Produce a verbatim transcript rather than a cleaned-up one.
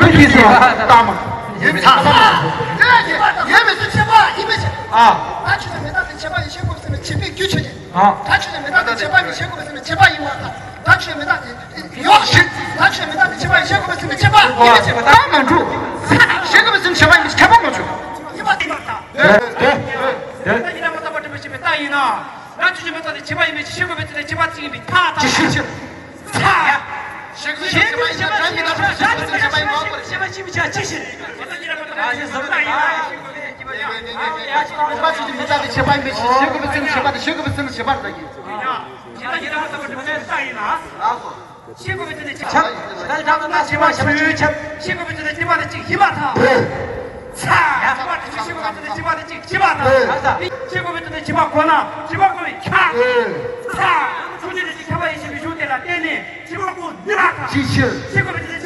བོད་ཀྱི་སྲིད་པ་ལྟ་མ། ཡོད་མི་ཚང་མ། ཡོད་མི་ཚོ་ཁྱད་པར་ཡིན་མི་ཚོ། ཨ། ད་ཆོས་དང་མི་རྟག་དེ་ཁྱད་པར་ཡིན་ཤེས་དགོས་ཟེར་ན་ཁྱད་པར་རྒྱུ་ཆོས་ཅན། ཨ། ད་ཆོས་དང་མི་རྟག་དེ་ཁྱད་པར་ཡིན་ཤེས་དགོས་ཟེར་ན་ཁྱད་པར་ཡིན་པ་དང་། ད་ཆོས་མི་རྟག་དེ་ཡོད་ཤིག་ད་ཆོས་མི་རྟག་དེ་ཁྱད་པར་ཡིན་ཤེས་དགོས་ཟེར་ན་ཁྱད་པར་ཡིན་མི་ཚོ། ད་མ་འགྲོ། ཤེས་དགོས་ཟེར་ན་ཁྱད་པར་ཡིན་མི་ཚོ་ཁྱད་པར་མ་ཆོད། ཡིན་པ་དེ་མ་རེད། དེ་དེ་དེ། ད་ཡིན་ན་མ་རྟག་པ་སྒྲུབ་པའི་ཕྱིར་མི་རྟག་ཡིན་ན། ད་ཆོས་ཅན་མི་རྟག་དེ་ཁྱད་པར་ཡིན་མི་ཚོ་ཤེས་དགོས་པའི་ཚུལ་ལས་ཁྱད་པར་ཅི་ཡིན་པའི་ཐ་དང་། ཅི་ཤེས་ཤེས། ཤེས་དགོས་པའི་ཚུལ་ལས་ཁྱད་པར་ཡིན་མི་ཚོ་ཤེས་དགོས་པའི་ཚུལ་ལས་ཁྱད་པར་ཡིན་མི་ཚོ་ཤེས་པ་ཅི་མི་ཆ་ཅི་ཤེས། ཨ་ནི་ཟོ་ད་ཡིན་ན། ཁྱད་པར་ཡིན་མི་ཚོ་ཤེས་དགོས་པའི་ཚུལ་ལས་ཁྱད་པར་ཤེས་དགོས་པའི་ཚུལ་ལས་ཁྱད་པར་ད་ཡིན། ཡིན་ན་ཡིན་ན་མ་རྟག་པ་སྒྲུབ་པའི་ཕྱིར་མི་རྟག་དེ་ཁྱད་པར་ཡིན་མི་ཚོ་ཤེས་དགོས་པའི་ཚུལ་ལས་ཁྱད་པར་ད་ཡིན། ཡིན་ན་ཡིན་ན་མ་རྟག་པ་སྒྲུབ་པའི་ཕྱིར་མི་རྟག་ཡིན་ན། ཤེས་དགོས་པའི་ཚུལ་ལས་ཁྱད་པར། ད་ལྟ་ན་ཤེས་པ་ཤེས་པའི་ཁྱད། ཤེས་དགོས་པའི་ཚུལ་ལས་ཁྱད་པར་དེ་གཅིག་ཡིན་པར་ཐལ། ཚ། ཁྱད་པར་དེ་གཅིག་ཤེས་དགོས་པའི་ཚུལ་ལས་ཁྱད་པར་དེ་གཅིག་ཡིན་པར་ཐལ། ཤེས་དགོས་པའི་ཚུལ་ལས་ཁྱད་པར་གོ་ན་ཁྱད་པར་གོ་བའི་ཁྱད། ཚ། ཐུགས་རྗེ་ལས་ཀྱི་ཁྱད་པར་ཡིན་ཞེས་པའི་གཞུང་དེ་ལ་བརྟེན་ནས་ཁྱད་པར་གོ་ནུས་པར་ཐལ། ཅིའི་ཕྱིར། ཤེས་དགོས་པའི་ཚུལ་ལས་